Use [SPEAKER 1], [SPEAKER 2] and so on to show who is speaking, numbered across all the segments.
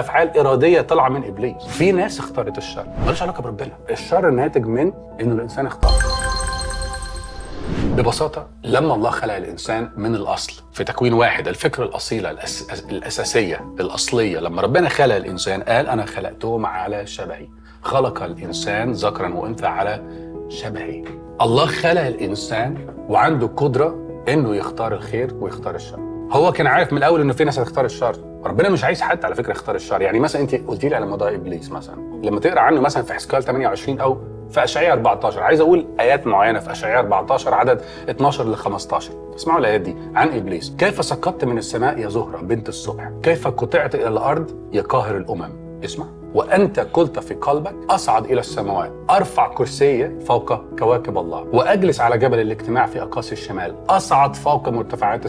[SPEAKER 1] افعال ارادية طالعه من ابليس. في ناس اختارت الشر، ملوش علاقة بربنا. الشر ناتج من انه الانسان اختار. ببساطة لما الله خلق الإنسان من الأصل في تكوين واحد، الفكرة الأصيلة الأساسية الأصلية، لما ربنا خلق الإنسان قال أنا خلقتهم على شبهي. خلق الإنسان ذكرا وأنثى على شبهي. الله خلق الإنسان وعنده قدرة إنه يختار الخير ويختار الشر. هو كان عارف من الأول إنه في ناس هتختار الشر. ربنا مش عايز حد على فكرة يختار الشر. يعني مثلا أنت قلتي لي على موضوع إبليس مثلا، لما تقرأ عنه مثلا في حزقيال 28 أو في أشعياء 14، عايز أقول آيات معينة في أشعياء 14 عدد 12 ل 15. اسمعوا الآيات دي عن إبليس. كيف سقطت من السماء يا زهرة بنت الصبح، كيف قطعت إلى الأرض يا قاهر الأمم. اسمع، وأنت قلت في قلبك أصعد إلى السماوات، أرفع كرسي فوق كواكب الله، وأجلس على جبل الاجتماع في أقاصي الشمال، أصعد فوق مرتفعات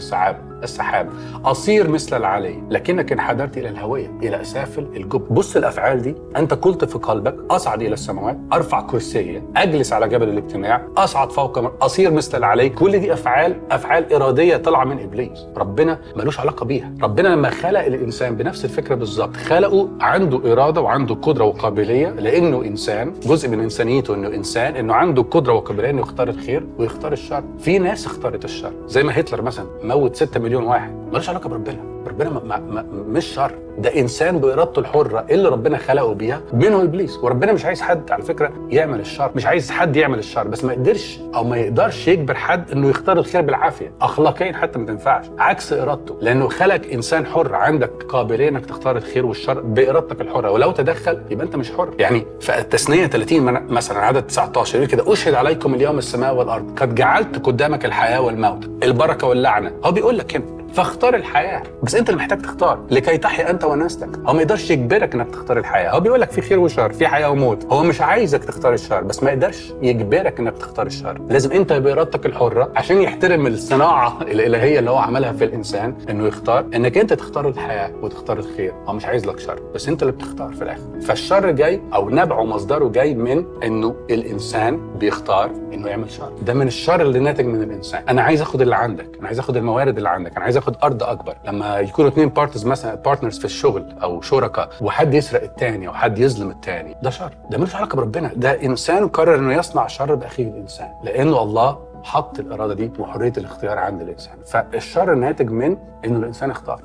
[SPEAKER 1] السحاب، أصير مثل العلي، لكنك انحدرت إلى الهوية، إلى أسافل الجب. بص الأفعال دي، أنت قلت في قلبك أصعد إلى السماوات، أرفع كرسي، أجلس على جبل الاجتماع، أصعد فوق، أصير مثل العلي. كل دي أفعال إرادية طالعة من إبليس. ربنا ملوش علاقة بيها. ربنا لما خلق الإنسان بنفس الفكرة بالظبط، خلقه عنده إرادة وعنده قدرة وقابلية، لأنه إنسان، جزء من إنسانيته إنه إنسان، إنه عنده قدرة وقابلية إنه يختار الخير ويختار الشر. في ناس اختارت الشر، زي ما هتلر مثلا موت 6 مليون واحد، ملوش علاقة بربنا. ربنا ما مش شر، ده انسان بارادته الحرة اللي ربنا خلقه بيها، منه ابليس. وربنا مش عايز حد على فكرة يعمل الشر، مش عايز حد يعمل الشر، بس ما يقدرش او ما يقدرش يجبر حد انه يختار الخير بالعافية، اخلاقيا حتى ما تنفعش، عكس ارادته، لانه خلق انسان حر، عندك قابلية انك تختار الخير والشر بارادتك الحرة، ولو تدخل يبقى انت مش حر. يعني في التثنية 30 مثلا عدد 19 يقول كده: اشهد عليكم اليوم السماء والارض، قد جعلت قدامك الحياة والموت، البركة واللعنة. هو بيقول لك هنا فاختار الحياة، بس انت اللي محتاج تختار لكي تحيا انت ونسلك. هو ما يقدرش يجبرك انك تختار الحياة، هو بيقول لك في خير وشر، في حياة وموت. هو مش عايزك تختار الشر، بس ما يقدرش يجبرك انك تختار الشر. لازم انت بارادتك الحرة، عشان يحترم الصناعة الالهية اللي هو عملها في الانسان، انه يختار انك انت تختار الحياة وتختار الخير. هو مش عايز لك شر، بس انت اللي بتختار في الاخر. فالشر جاي او نبعه مصدره جاي من انه الانسان بيختار انه يعمل شر. ده من الشر اللي ناتج من الانسان. انا عايز اخد اللي عندك، انا عايز اخد الموارد اللي عندك، انا عايز اخد ارض اكبر. لما يكونوا اتنين partners مثلا، partners في الشغل او شركاء، وحد يسرق الثاني او حد يظلم الثاني، ده شر، ده ملوش علاقة بربنا. ده انسان قرر انه يصنع شر باخيه الانسان، لانه الله حط الارادة دي وحريه الاختيار عند الانسان. فالشر ناتج من انه الانسان اختار.